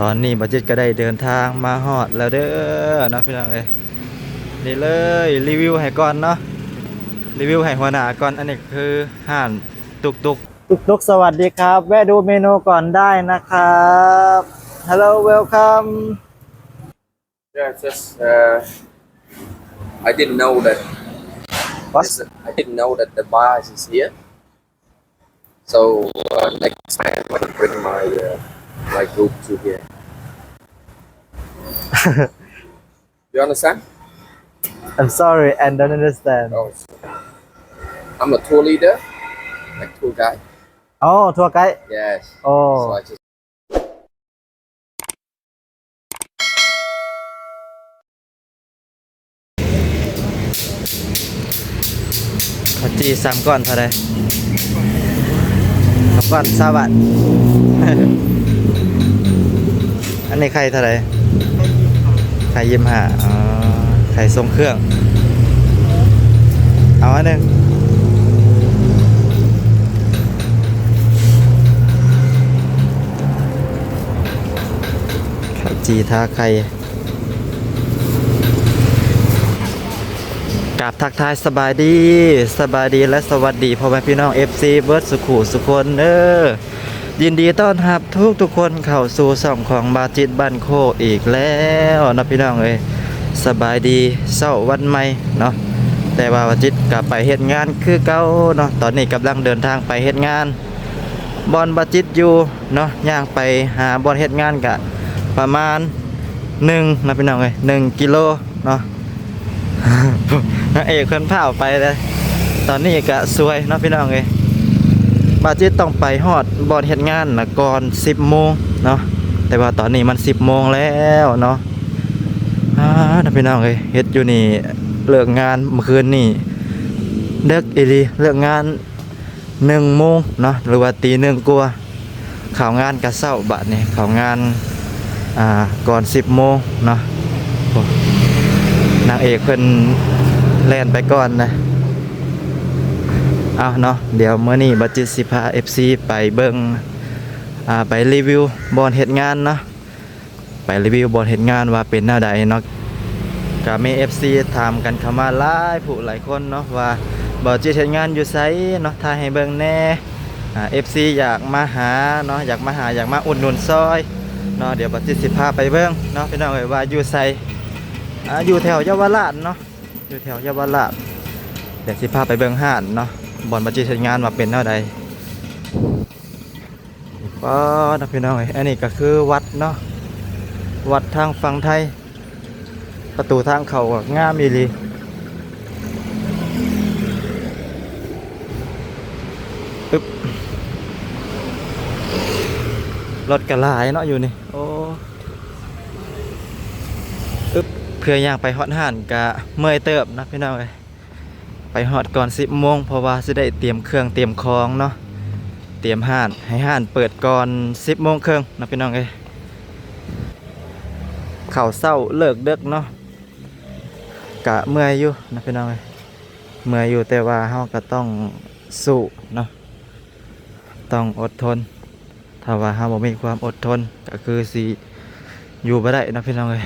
ຕອນນີ້ບ່າວຈິດກໍໄດ້ເດີນທາງມາຮອດແລ້ວເດີເນາະ ພີ່ນ້ອງເອີຍ. ນີ້ເລີຍ ຣີວິວໃຫ້ກ່ອນເນາະ ຣີວິວໃຫ້ຫົວໜ້າກ່ອນ. ອັນນີ້ຄືຮ້ານຕຸກຕຸກ. ຕຸກຕຸກ ສະຫວັດດີຄັບ ແວະດູເມນູກ່ອນໄດ້ນະຄັບ. Hello, welcome. Yeah, just, uh, I didn't know that. What? Is, I didn't know that the bar is here. So, uh, next time I will bring my, uh, my group to here. You understand? I'm sorry, I don't understand. Oh, I'm a tour leader, like tour guide. Oh, tour guide? Yes. Oh. So I just ເຂົ້າຈີ່ສາມກ້ອນເທົ່າໃດ? ສາມກ້ອນຊາວບາດ. ອັນນີ້ໄຂ່ເທົ່າໃດ? ໄຂ່ຊາວຫ້າ. ອໍ ໄຂ່ຊົງເຄື່ອງ. ເອົາອັນໜຶ່ງ. ເຂົ້າຈີ່ທາໄຂ່. ກາບທັກທາຍສະບາຍດີ, ສະບາຍດີ ແລະ ສະຫວັດດີພໍ່ແມ່ພີ່ນ້ອງ ເອັຟຊີ ເບິດສູ່ຄູ່ສູ່ຄົນເດີ. ຍິນດີຕ້ອນຮັບທຸກໆຄົນເຂົ້າສູ່ຊ່ອງຂອງບ່າວຈິດບ້ານໂຄກອີກແລ້ວເນາະ ພີ່ນ້ອງເອີຍ. ສະບາຍດີເຊົ້າວັນໃໝ່ເນາະ, ແຕ່ວ່າບ່າວຈິດກໍໄປເຮັດງານຄືເກົ່າເນາະ. ຕອນນີ້ກຳລັງເດີນທາງໄປເຮັດງານ ບ່ອນບ່າວຈິດຢູ່ເນາະ, ຍ່າງໄປຫາບ່ອນເຮັດງານກະປະມານໜຶ່ງເນາະ ພີ່ນ້ອງເອີຍ, ໜຶ່ງກິໂລເນາະ. ນາງເອກເພິ່ນພາໄປເລີຍ. ຕອນນີ້ກະສວຍເນາະ ພີ່ນ້ອງເອີຍ, ບ່າວຈິດຕ້ອງໄປຮອດບ່ອນເຮັດງານນະກ່ອນສິບໂມງເນາະ, ແຕ່ວ່າຕອນນີ້ມັນສິບໂມງແລ້ວເນາະ. ອາ ພີ່ນ້ອງເອີຍ, ເຮັດຢູ່ນີ້ ເລີກງານມື້ຄືນນີ້ເດິກອີ່ຫຼີ, ເລີກງານ ໜຶ່ງໂມງເນາະ ຫຼືວ່າຕີໜຶ່ງກວ່າ. ເຂົ້າງານກະເຊົ້າ, ບາດນີ້ເຂົ້າງານ ອ່າ ກ່ອນສິບໂມງເນາະ. ໂອ້ ນາງເອກເພິ່ນແລ່ນໄປກ່ອນນະ. ເອົາເນາະ, ດຽວມື້ນີ້ບ່າວຈິດຊິພາເອັຟຊີໄປເບິ່ງ ອ່າ ໄປຣີວິວບ່ອນເຮັດງານເນາະ. ໄປຣີວິວບ່ອນເຮັດງານວ່າເປັນແນວໃດເນາະ. ກະມີເອັຟຊີຖາມກັນເຂົ້າມາຫຼາຍຜູ້ຫຼາຍຄົນເນາະ ວ່າບ່າວຈິດເຮັດງານຢູ່ໃສເນາະ, ຖ່າຍໃຫ້ເບິ່ງແດ່. ອາ ເອັຟຊີຢາກມາຫາເນາະ, ຢາກມາຫາ, ຢາກມາອຸດໜູນຊ່ອຍເນາະ. ດຽວບ່າວຈິດຊິພາໄປເບິ່ງເນາະ ພີ່ນ້ອງເອີຍ, ວ່າຢູ່ໃສ. ອາ ຢູ່ແຖວເຍົາວະລາດເນາະ, ຢູ່ແຖວເຍົາວະລາດ. ດຽວຊິພາໄປເບິ່ງຮ້ານເນາະ, ບ່ອນບ່າວຈິດເຮັດງານວ່າເປັນແນວໃດ. ປ້າດ ພີ່ນ້ອງເອີຍ, ອັນນີ້ກໍຄືວັດເນາະ, ວັດທາງຝັ່ງໄທ. ປະຕູທາງເຂົ້າກໍງາມອີ່ຫຼີ. ອຶບ ລົດກໍຫຼາຍເນາະຢູ່ນີ້. ໂອ້ ອຶບ ເພື່ອຍ່າງໄປຮອດຮ້ານກໍເມື່ອຍເຕີບເນາະ ພີ່ນ້ອງເອີຍ. ໄປຮອດກ່ອນສິບໂມງ ເພາະວ່າຊິໄດ້ຕຽມເຄື່ອງຕຽມຂອງເນາະ, ຕຽມຮ້ານ ໃຫ້ຮ້ານເປີດກ່ອນສິບໂມງເຄິ່ງເນາະ ພີ່ນ້ອງເອີຍ. ເຂົ້າເຊົ້າເລີກເດິກເນາະ, ກະເມື່ອຍຢູ່ເນາະ ພີ່ນ້ອງເອີຍ, ເມື່ອຍຢູ່, ແຕ່ວ່າເຮົາກະຕ້ອງສູ້ເນາະ, ຕ້ອງອົດທົນ. ຖ້າວ່າເຮົາບໍ່ມີຄວາມອົດທົນ ກະຄືຊິຢູ່ບໍ່ໄດ້ເນາະ ພີ່ນ້ອງເອີຍ.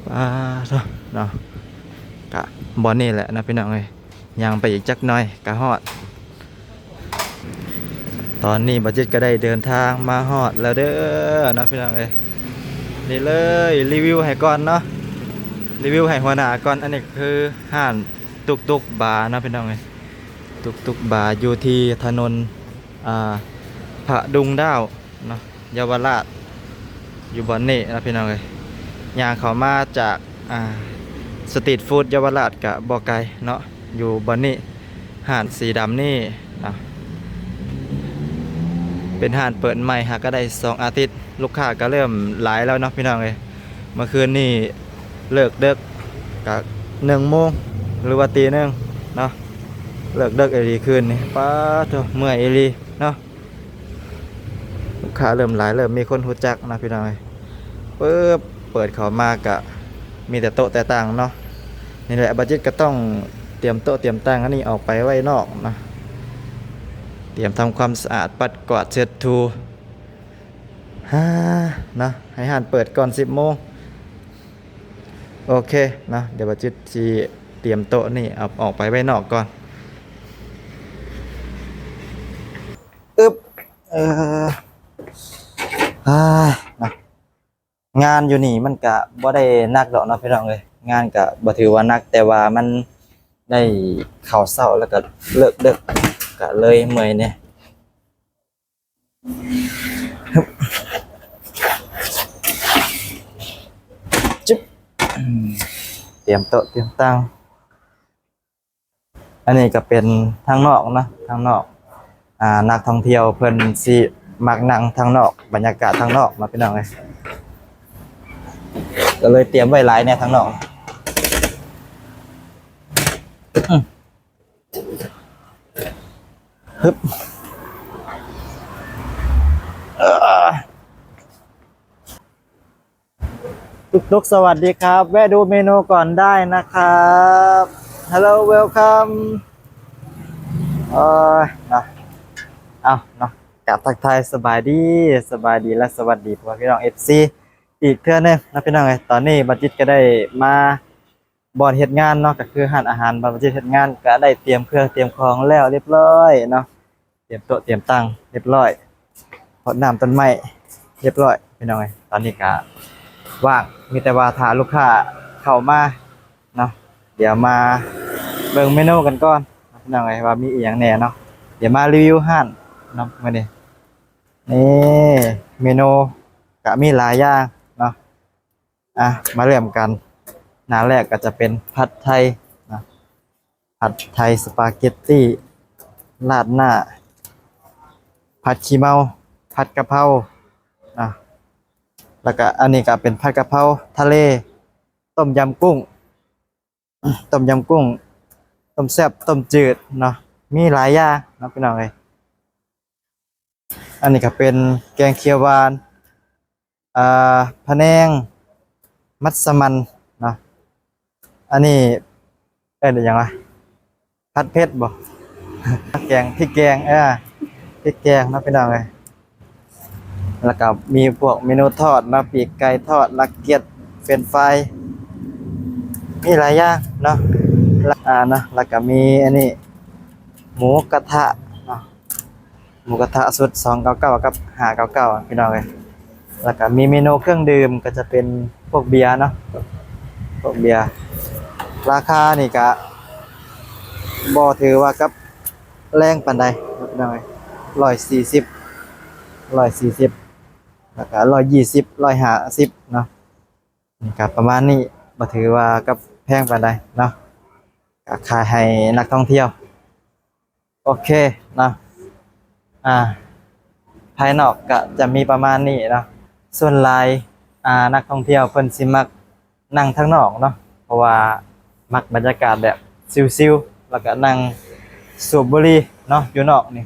ປາໂທ້ເນາະ, ກະບ່ອນນີ້ແຫຼະເນາະ ພີ່ນ້ອງເອີຍ, ຍ່າງໄປອີກຈັກໜ່ອຍກະຮອດ. ຕອນນີ້ບ່າວຈິດກໍໄດ້ເດີນທາງມາຮອດແລ້ວເດີເນາະ ພີ່ນ້ອງເອີຍ. ນີ້ເລີຍ ຣີວິວໃຫ້ກ່ອນເນາະ, ຣີວິວໃຫ້ຫົວໜ້າກ່ອນ. ອັນນີ້ຄືຮ້ານຕຸກຕຸກບາເນາະ ພີ່ນ້ອງເອີຍ, ຕຸກຕຸກບາຢູ່ທີ່ຖະໜົນ ອ່າ ພະດຸງດ້າວເນາະ ເຍົາວະລາດ ຢູ່ບ່ອນນີ້ເນາະ ພີ່ນ້ອງເອີຍ. ຍ່າງເຂົ້າມາຈາກ ອ່າ ສະຕີດຟູດເຍົາວະລາດກະບໍ່ໄກເນາະ, ຢູ່ບ່ອນນີ້. ຮ້ານສີດຳນີ້ເນາະ ເປັນຮ້ານເປີດໃໝ່ ຫາກະໄດ້ສອງອາທິດ, ລູກຄ້າກະເລີ່ມຫຼາຍແລ້ວເນາະ ພີ່ນ້ອງເອີຍ. ເມື່ອຄືນນີ້ເລີກເດິກ ກະໜຶ່ງໂມງ ຫຼືວ່າຕີໜຶ່ງເນາະ, ເລີກເດິກອີ່ຫຼີຄືນນີ້. ປາໂທ້ ເມື່ອຍອີ່ຫຼີເນາະ. ລູກຄ້າເລີ່ມຫຼາຍ, ເລີ່ມມີຄົນຮູ້ຈັກເນາະ ພີ່ນ້ອງເອີຍ. ປຶບ ເປີດເຂົ້າມາກະມີແຕ່ໂຕະແຕ່ຕັ່ງເນາະ. ນີ້ແຫຼະ ບ່າວຈິດກໍຕ້ອງຕຽມໂຕະຕຽມຕັ່ງອັນນີ້ອອກໄປໄວ້ນອກເນາະ, ຕຽມທຳຄວາມສະອາດ, ປັດກວາດເຊັດຖູ. ອ່າ ເນາະ ໃຫ້ຮ້ານເປີດກ່ອນສິບໂມງ. ໂອເຄເນາະ ດຽວບ່າວຈິດຊິຕຽມໂຕະນີ້ເອົາອອກໄປໄວ້ນອກກ່ອນ. ອຶບ ເອີ ອ່າ ເນາະ ງານຢູ່ນີ້ມັນກະບໍ່ໄດ້ໜັກດອກເນາະພີ່ນ້ອງເອີຍ, ງານກະບໍ່ຖືວ່າໜັກ ແຕ່ວ່າມັນໄດ້ເຂົ້າເຊົ້າ ແລ້ວກະເລີກດຶກ ກະເລີຍເມື່ອຍແດ່. ຈຶບ ອືມ ຕຽມໂຕະຕຽມຕັ່ງ. ອັນນີ້ກະເປັນທາງນອກເນາະ ທາງນອກ ອ່າ ນັກທ່ອງທ່ຽວເພິ່ນຊິມັກນັ່ງທາງນອກ ບັນຍາກາດທາງນອກເນາະພີ່ນ້ອງເອີຍ, ກະເລີຍຕຽມໄວ້ຫຼາຍແດ່ທາງນອກ. ອືມ ຮຶບ ເອີ ຕຸກໆ ສະຫວັດດີຄັບ ແວະດູເມນູກ່ອນໄດ້ນະຄັບ. Hello welcome. ເອີ ເນາະ ເອົາເນາະ ກະທັກທາຍສະບາຍດີ ສະບາຍດີ ແລະ ສະຫວັດດີພໍ່ແມ່ພີ່ນ້ອງ ເອັຟຊີ ອີກເທື່ອໜຶ່ງເນາະພີ່ນ້ອງເອີຍ. ຕອນນີ້ບ່າວຈິດກະໄດ້ມາ ບ່ອນເຮັດງານເນາະ ກະຄືຮ້ານອາຫານບ່ອນທີ່ເຮັດງານ ກະໄດ້ຕຽມເຄື່ອງຕຽມຂອງແລ້ວລຽບລ້ອຍເນາະ, ຕຽມໂຕະຕຽມຕັ່ງລຽບລ້ອຍ, ຮອດນ້ຳຕົ້ນໄມ້ລຽບລ້ອຍພີ່ນ້ອງເອີຍ. ຕອນນີ້ກະວ່າງ ມີແຕ່ວ່າຖ້າລູກຄ້າເຂົ້າມາເນາະ. ດຽວມາເບິ່ງເມນູກັນກ່ອນພີ່ນ້ອງເອີຍ ວ່າມີອີ່ຫຍັງແດ່ເນາະ. ດຽວມາຣີວິວຮ້ານເນາະມື້ນີ້. ນີ້ເມນູກະມີຫຼາຍຢ່າງເນາະ. ອ່ະ ມາເລີ່ມກັນ ໜ້າແລກກະຈະເປັນຜັດໄທນະ, ຜັດໄທ ສະປາເກັດຕີ ລາດໜ້າ ຜັດຂີ້ເມົາ ຜັດກະເພົານະ. ແລ້ວກະອັນນີ້ກະເປັນຜັດກະເພົາທະເລ, ຕົ້ມຍຳກຸ້ງ ຕົ້ມຍຳກຸ້ງ ຕົ້ມແຊບ ຕົ້ມຈືດເນາະ, ມີຫຼາຍຢ່າງເນາະພີ່ນ້ອງເອີຍ. ອັນນີ້ກະເປັນແກງຂຽວຫວານ ອ່າ ພະແນງ ມັດສະໝັ່ນເນາະ. ອັນນີ້ເອີ້ນຫຍັງວະ ຜັດເຜັດບໍ່ ແກງ ພິກແກງ ເອີ ພິກແກງເນາະພີ່ນ້ອງເອີຍ. ແລ້ວກະມີພວກເມນູທອດເນາະ ປີກໄກ່ທອດ ລາກກຽດ ເຟຣນຟາຍ ມີຫຼາຍຢ່າງເນາະ. ແລ້ວ ອ່າ ເນາະ ແລ້ວກະມີອັນນີ້ ໝູກະທະເນາະ. ໝູກະທະຊຸດສອງເກົ້າເກົ້າກັບຫ້າເກົ້າເກົ້າພີ່ນ້ອງເອີຍ. ແລ້ວກະມີເມນູເຄື່ອງດື່ມ ກະຈະເປັນພວກເບຍເນາະ ພວກເບຍ. ລາຄານີ້ກະບໍ່ຖືວ່າກັບແລງປານໃດພີ່ນ້ອງເອີຍ, ຮ້ອຍສີ່ສິບ ຮ້ອຍສີ່ສິບ ແລ້ວກະຮ້ອຍຊາວ ຮ້ອຍຫ້າສິບເນາະ. ນີ້ກະປະມານນີ້ ບໍ່ຖືວ່າກັບແພງປານໃດເນາະ, ກະຂາຍໃຫ້ນັກທ່ອງທ່ຽວ. ໂອເຄເນາະ ອ່າ ພາຍນອກກະຈະມີປະມານນີ້ເນາະ. ສ່ວນຫຼາຍ ອ່າ ນັກທ່ອງທ່ຽວເພິ່ນຊິມັກນັ່ງທາງນອກເນາະ ເພາະວ່າມັກບັນຍາກາດແບບຊິວໆ ແລ້ວກະນັ່ງສູບບຸຫຼີ່ເນາະ ຢູ່ນອກນີ້.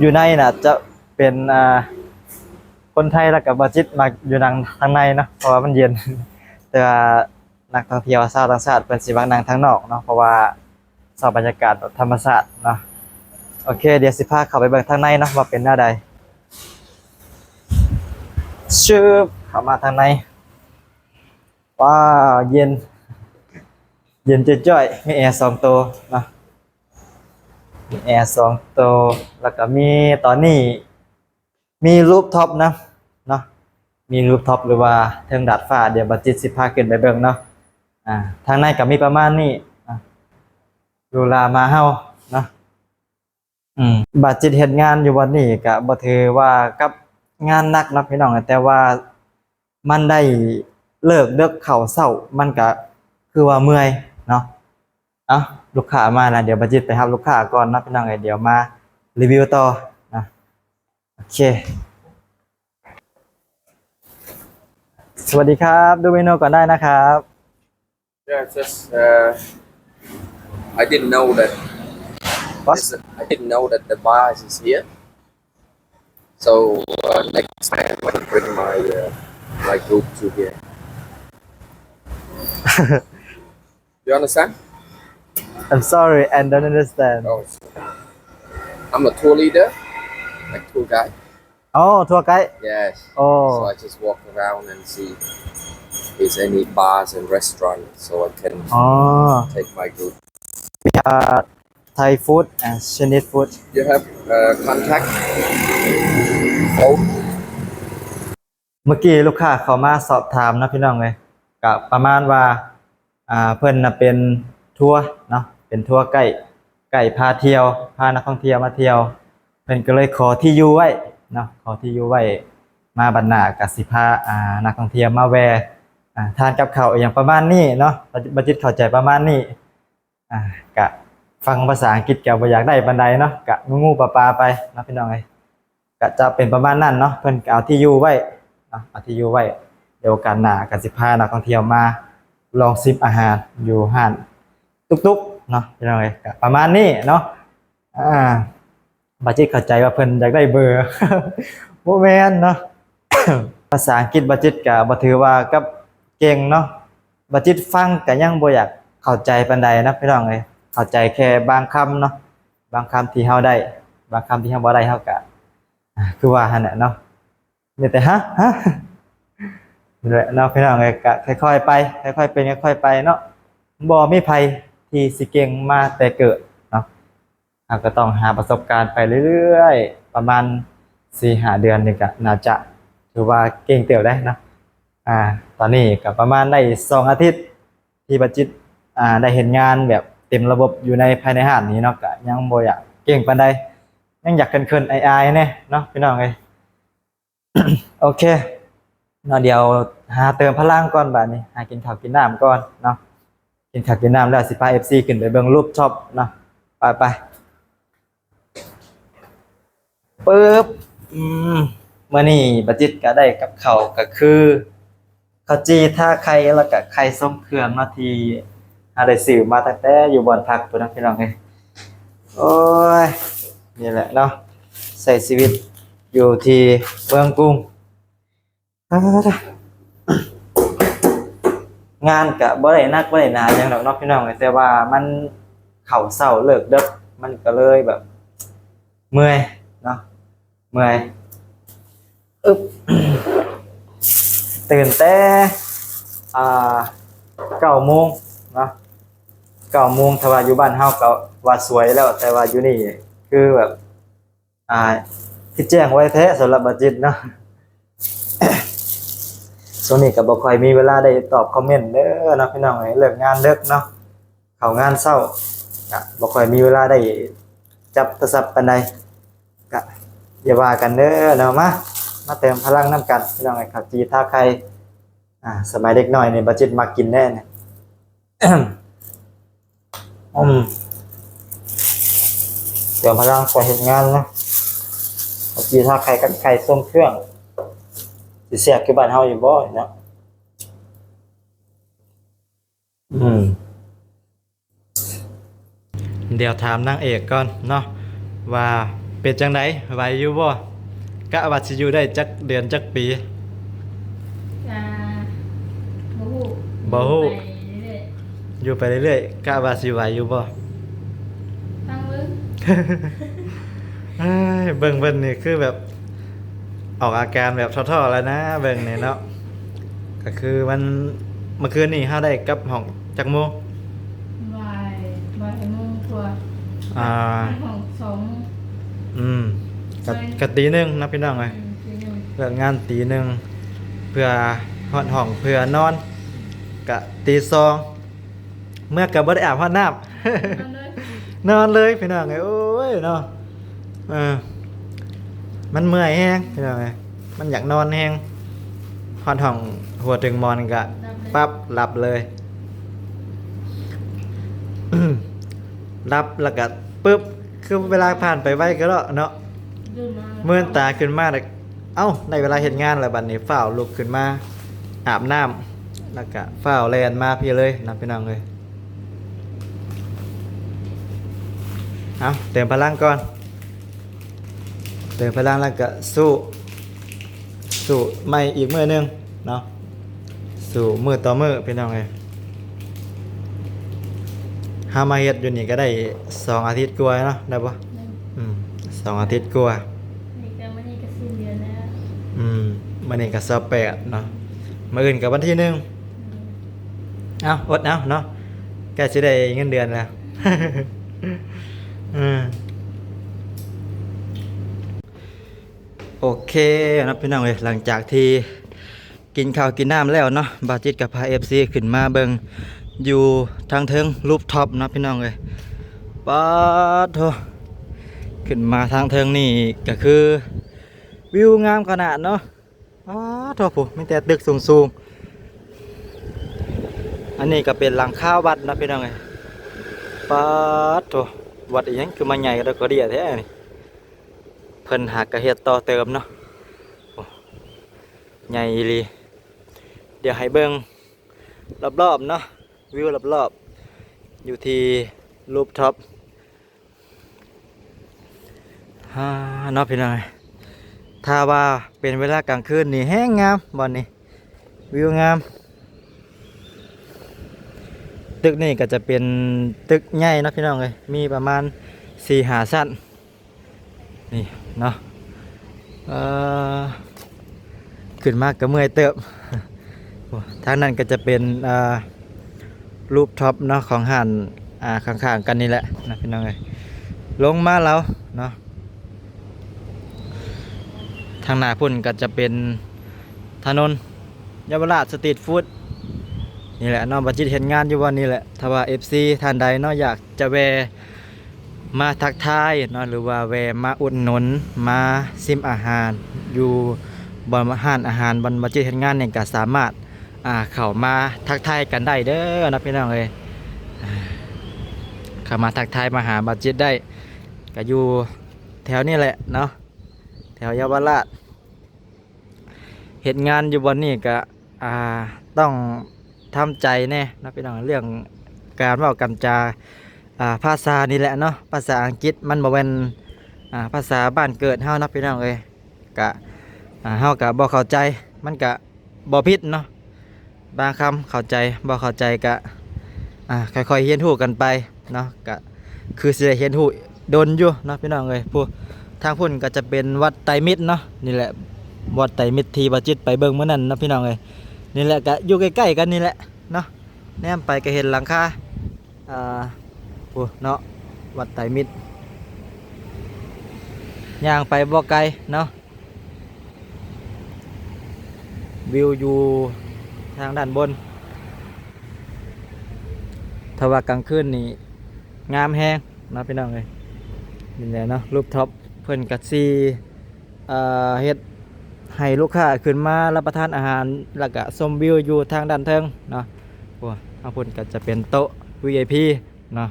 ຢູ່ໃນນະຈະເປັນ ອ່າ ຄົນໄທ ແລ້ວກະບ່າວຈິດມັກຢູ່ນັ່ງທາງໃນເນາະ ເພາະວ່າມັນເຢັນ, ແຕ່ວ່ານັກທ່ອງທ່ຽວຊາວຕ່າງຊາດເພິ່ນຊິມັກນັ່ງທາງນອກເນາະ ເພາະວ່າຊອບບັນຍາກາດແບບທຳມະຊາດເນາະ. ໂອເຄ ດຽວຊິພາເຂົ້າໄປເບິ່ງທາງໃນເນາະ ວ່າເປັນແນວໃດ. ຊຶບ ເຂົ້າມາທາງໃນ ວ້າວ ເຢັນ ເຢັນຈ້ອຍໆ ມີແອສອງໂຕເນາະ ມີແອສອງໂຕ. ແລ້ວກະມີ ຕອນນີ້ມີຣູຟທັອບນຳເນາະ ມີຣູຟທັອບ ຫຼືວ່າເທິງດາດຟ້າ. ດຽວບ່າວຈິດຊິພາຂຶ້ນໄປເບິ່ງເນາະ. ອ່າ ທາງໃນກະມີປະມານນີ້ ອ່າ ຫຼູຫຼາມາເຮົາເນາະ. ອືມ ບ່າວຈິດເຮັດງານຢູ່ບ່ອນນີ້ກະບໍ່ຖືວ່າກັບງານໜັກເນາະພີ່ນ້ອງ, ແຕ່ວ່າມັນໄດ້ເລີກເດິກເຂົ້າເຊົ້າ ມັນກະຄືວ່າເມື່ອຍເນາະ. ເອົ້າ ລູກຄ້າມາແລ້ວ ດຽວບ່າວຈິດໄປຮັບລູກຄ້າກ່ອນເນາະພີ່ນ້ອງເອີຍ, ດຽວມາຣີວິວຕໍ່ເນາະ. ໂອເຄ สวัสดีครับ ดูเมนูก่อนได้นะครับ. Yeah, just, uh, I didn't know that What? This, I didn't know that the bar is here. So, uh, next time I will bring my, uh, my group to here. You understand? I'm sorry, I don't understand. Oh, I'm a tour leader, like tour guide. Oh, tour guide. Yes. Oh. So I just walk around and see if there's any bars and restaurants so I can อ๋อ take my group. Uh, Thai food and Chinese food. You have uh, contact phone? เมื่อกี้ลูกค้าเข้ามาสอบถามนะพี่น้องเอ้ย ก็ประมาณว่า อ่า เพิ่นน่ะเป็นทัวร์เนาะ เป็นทัวร์ไกด์ ไกด์พาเที่ยว พานักท่องเที่ยวมาเที่ยว เพิ่นก็เลยขอที่อยู่ไว้เนาะ ขอที่อยู่ไว้ มาบัดหน้าก็สิพา อ่า นักท่องเที่ยวมาแวะ อ่า ทานกับข้าวอีหยังประมาณนี้เนาะ บ่จิตเข้าใจประมาณนี้ อ่า กะฟังภาษาอังกฤษกะบ่อยากได้ปานใดเนาะ กะงูๆปลาๆไปเนาะพี่น้องเอ้ย กะจะเป็นประมาณนั้นเนาะ เพิ่นกะเอาที่อยู่ไว้เนาะ เอาที่อยู่ไว้ เดี๋ยวโอกาสหน้ากะสิพานักท่องเที่ยวมาลองชิมอาหารอยู่ร้านตุ๊กๆเนาะพี่น้องเอ้ย กะประมาณนี้เนาะ อ่า บ่จิตเข้าใจว่าเพิ่นอยากได้เบอร์ บ่แม่นเนาะ ภาษาอังกฤษบ่จิตกะบ่ถือว่ากับเก่งเนาะ บ่จิตฟังกะยังบ่อยากเข้าใจปานใดนะพี่น้องเอ้ย เข้าใจแค่บางคำเนาะ บางคำที่เฮาได้ บางคำที่เฮาบ่ได้ เฮากะ อ่า คือว่าหั่นแหละเนาะ มีแต่ ฮะ ฮะ นี่แหละเนาะพี่น้องเอ้ย กะค่อยๆไป ค่อยๆเป็น ค่อยๆไปเนาะ บ่มีไผที่สิเก่งมาแต่เกิดเนาะ เฮาก็ต้องหาประสบการณ์ไปเรื่อยๆ ประมาณสี่ห้าเดือนนี่ก็น่าจะถือว่าเก่งเติบแล้วเนาะ อ่า ตอนนี้ก็ประมาณได้สองอาทิตย์ที่บ่จิต อ่า ได้เฮ็ดงานแบบเต็มระบบอยู่ในภายในร้านนี้เนาะ ก็ยังบ่อยากเก่งปานใด ยังอยากเขินๆ อายๆ แหน่เนาะพี่น้องเอ้ย โอเคเนาะ เดี๋ยวหาเติมพลังก่อนบาดนี้ หากินข้าวกินน้ำก่อนเนาะ กินข้าวกินน้ำแล้วสิพา เอฟซี ขึ้นไปเบิ่งรูฟท็อปเนาะ ไปๆ ปึ๊บ อืม มื้อนี้บ่จิตก็ได้กับข้าวก็คือ ข้าวจี่ทาไข่ แล้วก็ไข่ทรงเครื่องเนาะ ที่เฮาได้ซื้อมาตั้งแต่อยู่บ้านพักพุ้นนะพี่น้องเอ้ย โอ้ย นี่แหละเนาะ ใช้ชีวิตอยู่ที่เมืองกรุง งานก็บ่ได้หนักบ่ได้หนาหยังดอกเนาะพี่น้องเอ้ย แต่ว่ามันเข้าเช้าเลิกดึก มันก็เลยแบบเมื่อยเนาะ เมื่อย อึบ ตื่นแต่ อ่า เก้าโมงเนาะ เก้าโมง ถ้าว่าอยู่บ้านเฮาก็ว่าสวยแล้ว แต่ว่าอยู่นี่คือแบบ อ่า คือแจ้งไวแท้สำหรับบ่จิตเนาะ ช่วงนี้ก็บ่ค่อยมีเวลาได้ตอบคอมเมนต์เด้อเนาะพี่น้องเอ้ย เลิกงานดึกเนาะ เข้างานเช้า ก็บ่ค่อยมีเวลาได้จับโทรศัพท์ปานใด ก็อย่าว่ากันเด้อเนาะ มา มาเติมพลังนำกันพี่น้องเอ้ย ข้าวจี่ทาไข่ อ่า สมัยเด็กน้อยนี่บ่จิตมักกินแน่นี่ อืม เติมพลังไปเฮ็ดงานเนาะ ข้าวจี่ทาไข่กับไข่ทรงเครื่อง สิแซ่บคือบ้านเฮาอยู่บ่เนาะ อืม เดี๋ยวถามนางเอกก่อนเนาะ ว่าเป็นจั่งใด ไหวอยู่บ่ กะว่าสิอยู่ได้จักเดือนจักปี อ่า บ่ฮู้ บ่ฮู้ ไปเรื่อย อยู่ไปเรื่อยๆ กะว่าสิไหวอยู่บ่ ๆ ฟังเบิ่ง เอ้ย เบิ่งเพิ่นนี่คือแบบ ออกอาการแบบท้อๆแล้วนะ เบิ่งนี่เนาะ ก็คือมัน เมื่อคืนนี้เฮาได้กลับห้องจักโมง บ่าย บ่ายโมงกว่า อ่า ห้องสองโมง อืม ก็ ก็ตีหนึ่งนะพี่น้องเอ้ย อืม ตีหนึ่ง เลิกงานตีหนึ่ง เพื่อฮอดห้องเพื่อนอน ก็ตีสอง เมื่อก็บ่ได้อาบฮอดน้ำ นอนเลย นอนเลยพี่น้องเอ้ย โอ้ยเนาะ เออ มันเมื่อยแฮงพี่น้องเอ้ย มันอยากนอนแฮง ฮอดห้องหัวถึงหมอนก็ปั๊บหลับเลย หลับแล้วก็ปึ๊บ คือเวลาผ่านไปไวกะเลาะเนาะ ตื่นมา เมินตาขึ้นมาแล้ว เอ้า ได้เวลาเฮ็ดงานแล้วบัดนี้ ฟ้าวลุกขึ้นมาอาบน้ำ แล้วก็ฟ้าวแล่นมาพี้เลยนะพี่น้องเอ้ย เอาเติมพลังก่อน เติมพลังแล้วก็สู้ สู้ใหม่อีกมื้อหนึ่งเนาะ สู้มื้อต่อมื้อพี่น้องเอ้ย เฮามาเฮ็ดอยู่นี่ก็ได้สองอาทิตย์กว่าเนาะ ได้บ่ หนึ่ง อืม สองอาทิตย์กว่า นี่ก็มื้อนี้ก็สิ้นเดือนแล้ ມື້ນີ້ກໍຊາວແປດເນາະ ມື້ອື່ນກໍວັນທີໜຶ່ງ. ເອົາ ອົດເອົາເນາະ ໃກ້ຊິໄດ້ເງິນເດືອນແລ້ວ. ເອີ ໂອເຄເນາະ ພີ່ນ້ອງເອີຍ, ຫຼັງຈາກທີ່ ກິນເຂົ້າກິນນ້ຳແລ້ວເນາະ, ບ່າວຈິດກໍພາເອັຟຊີຂຶ້ນມາເບິ່ງຢູ່ທາງເທິງ rooftop ເນາະ ພີ່ນ້ອງເອີຍ. ປາດໂທ້ ຂຶ້ນມາທາງເທິງນີ້ກໍຄືວິວງາມຂະໜາດເນາະ. ປາດໂທ້ ຜູ້ ມີແຕ່ຕຶກສູງໆ. ອັນນີ້ກໍເປັນຫຼັງຄາວັດເນາະ ພີ່ນ້ອງເອີຍ. ປາດໂທ້ ວັດອີ່ຫຍັງຄືມາໃຫຍ່ກະດອກກະເດຍແທ້ນີ້. ເພິ່ນຫາກະເຮັດຕໍ່ເຕີມເນາະ. ໂອ້ ໃຫຍ່ອີ່ຫຼີ. ດຽວໃຫ້ເບິ່ງລອບໆເນາະ, ວິວລອບໆ ຢູ່ທີ່ rooftop ເນາະ ພີ່ນ້ອງ. ຖ້າວ່າເປັນເວລາກາງຄືນນີ້ແຮງງາມບ່ອນນີ້. ວິວງາມ. ຕຶກນີ້ກໍຈະເປັນຕຶກໃຫຍ່ເນາະ ພີ່ນ້ອງເອີຍ, ມີປະມານສີ່ຫ້າຊັ້ນ ນີ້ເນາະ. ເອີ ຂຶ້ນມາກໍເມື່ອຍເຕີບ. ໂອ້ ທາງນັ້ນກໍຈະເປັນ ເອີ rooftop ເນາະ ຂອງຮ້ານ ອ່າ ຂ້າງໆກັນນີ້ແຫຼະນະ ພີ່ນ້ອງເອີຍ. ລົງມາແລ້ວເນາະ, ທາງໜ້າພຸ້ນກໍຈະເປັນຖະໜົນເຍົາວະລາດ street food ນີ້ແຫຼະເນາະ. ບ່າວຈິດເຮັດງານຢູ່ບ່ອນນີ້ແຫຼະ. ຖ້າວ່າເອັຟຊີທ່ານໃດເນາະ ຢາກຈະແວ່ມາທັກທາຍເນາະ ຫຼືວ່າແວ່ມາອຸດໜູນ ມາຊິມອາຫານຢູ່ບ່ອນຮ້ານອາຫານບ່ອນບ່າວຈິດເຮັດງານນີ້ ກໍສາມາດ ອ່າ ເຂົ້າມາທັກທາຍກັນໄດ້ເດີເນາະ ພີ່ນ້ອງເອີຍ. ອ່າ ເຂົ້າມາທັກທາຍມາຫາບ່າວຈິດໄດ້ ກໍຢູ່ແຖວນີ້ແຫຼະເນາະ, ແຖວເຍົາວະລາດ. ເຮັດງານຢູ່ບ່ອນນີ້ກໍ ອ່າ ຕ້ອງທຳໃຈແດ່ເນາະ ພີ່ນ້ອງ, ເລື່ອງການເວົ້າການຈາ ອ່າ ພາສານີ້ແຫຼະເນາະ. ພາສາອັງກິດມັນບໍ່ແມ່ນ ອ່າ ພາສາບ້ານເກີດເຮົາເນາະ ພີ່ນ້ອງເອີຍ. ກະ ອ່າ ເຮົາກະບໍ່ເຂົ້າໃຈ ມັນກະບໍ່ຜິດເນາະ. ບາງຄຳເຂົ້າໃຈ ບໍ່ເຂົ້າໃຈກະ ອ່າ ຄ່ອຍໆຮຽນຮູ້ກັນໄປເນາະ. ກະຄືຊິໄດ້ຮຽນຮູ້ດົນຢູ່ເນາະ ພີ່ນ້ອງເອີຍ. ຜູ້ ທາງພຸ້ນກໍຈະເປັນວັດໄຕມິດເນາະ. ນີ້ແຫຼະ ວັດໄຕມິດທີ່ບ່າວຈິດໄປເບິ່ງມື້ນັ້ນເນາະ ພີ່ນ້ອງເອີຍ. ນີ້ແຫຼະ ກະຢູ່ໃກ້ໆກັນນີ້ແຫຼະເນາະ, ແນມໄປກໍເຫັນຫຼັງຄາ ອ່າ ໂອ້ ເນາະ ວັດໄຕມິດ. ຍ່າງໄປບໍ່ໄກເນາະ, ວິວຢູ່ທາງດ້ານບົນ. ຖ້າວ່າກາງຄືນນີ້ງາມແຮງເນາະ ພີ່ນ້ອງເອີຍ. ນີ້ແຫຼະເນາະ rooftop ເພິ່ນກໍຊິ ເອີ ເຮັດໃຫ້ລູກຄ້າຂຶ້ນມາຮັບປະທານອາຫານ ແລ້ວກະຊົມວິວຢູ່ທາງດ້ານເທິງເນາະ. ໂອ້ ທາງພຸ້ນກໍຈະເປັນໂຕະ ວີໄອພີ ເນາະ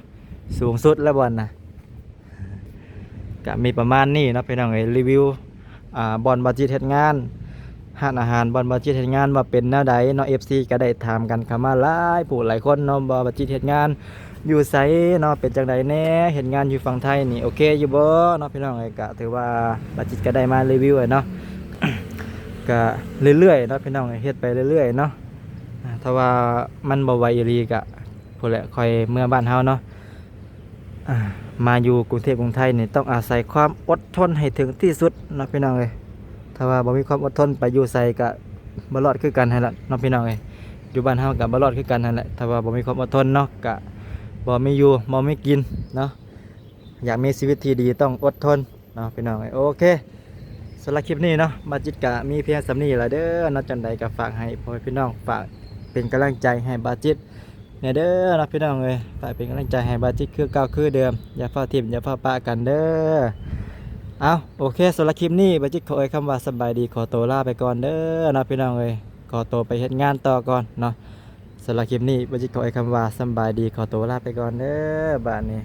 ສູງສຸດແລ້ວບ່ອນນະ. ກະມີປະມານນີ້ເນາະ ພີ່ນ້ອງເອີຍ, ຣີວິວ ອ່າ ບ່ອນບ່າວຈິດເຮັດງານ, ຮ້ານອາຫານບ່ອນບ່າວຈິດເຮັດງານວ່າເປັນແນວໃດເນາະ. ເອັຟຊີກໍໄດ້ຖາມກັນເຂົ້າມາຫຼາຍຜູ້ຫຼາຍຄົນເນາະ ວ່າບ່າວຈິດເຮັດງານ ຢູ່ໃສເນາະ ເປັນຈັ່ງໃດແດ່ ເຮັດງານຢູ່ຝັ່ງໄທນີ້ໂອເຄຢູ່ບໍ່ເນາະ ພີ່ນ້ອງເອີຍ. ກະຖືວ່າບ່າວຈິດກໍໄດ້ມາຣີວິວແຫຼະເນາະ, ກະເລື້ອຍໆເນາະ ພີ່ນ້ອງເອີຍ, ເຮັດໄປເລື້ອຍໆເນາະ. ອ່າ ຖ້າວ່າມັນບໍ່ໄຫວອີ່ຫຼີກະ ພຸ້ນແຫຼະ ຄ່ອຍເມືອບ້ານເຮົາເນາະ. ອ່າ ມາຢູ່ກຸງເທບກຸງໄທນີ້ ຕ້ອງອາໄສຄວາມອົດທົນໃຫ້ເຖິງທີ່ສຸດເນາະ ພີ່ນ້ອງເອີຍ. ຖ້າວ່າບໍ່ມີຄວາມອົດທົນ ໄປຢູ່ໃສກະບໍ່ລອດຄືກັນຫັ້ນລະເນາະ ພີ່ນ້ອງເອີຍ. ຢູ່ບ້ານເຮົາກະບໍ່ລອດຄືກັນຫັ້ນແຫຼະ ຖ້າວ່າບໍ່ມີຄວາມອົດທົນເນາະ, ກະບໍ່ມີຢູ່ບໍ່ມີກິນເນາະ. ຢາກມີຊີວິດທີ່ດີຕ້ອງອົດທົນເນາະ ພີ່ນ້ອງເອີຍ. ໂອເຄ ສຳລັບຄລິບນີ້ເນາະ ບ່າວຈິດກະມີພຽງສ່ຳນີ້ລະເດີເນາະ. ຈັ່ງໃດກະຝາກໃຫ້ພໍ່ແມ່ພີ່ນ້ອງ ຝາກເປັນກຳລັງໃຈໃຫ້ບ່າວຈິດ ແດ່ເດີເນາະ ພີ່ນ້ອງເອີຍ. ຝາກເປັນກຳລັງໃຈໃຫ້ບ່າວຈິດຄືເກົ່າຄືເດີມ, ຢ່າຟ້າວຖິ້ມ ຢ່າຟ້າວປະກັນເດີ. ເອົາ ໂອເຄ ສຳລັບຄລິບນີ້ ບ່າວຈິດຂໍເອີ່ຍຄຳວ່າສະບາຍດີ ຂໍໂຕລາໄປກ່ອນເດີເນາະ ພີ່ນ້ອງເອີຍ. ຂໍໂຕໄປເຮັດງານຕໍ່ກ່ອນເນາະ. ສຳລັບຄລິບນີ້ ບ່າວຈິດຂໍເອີ່ຍຄຳວ່າສະບາຍດີ ຂໍໂຕລາໄປກ່ອນເດີບາດນີ້.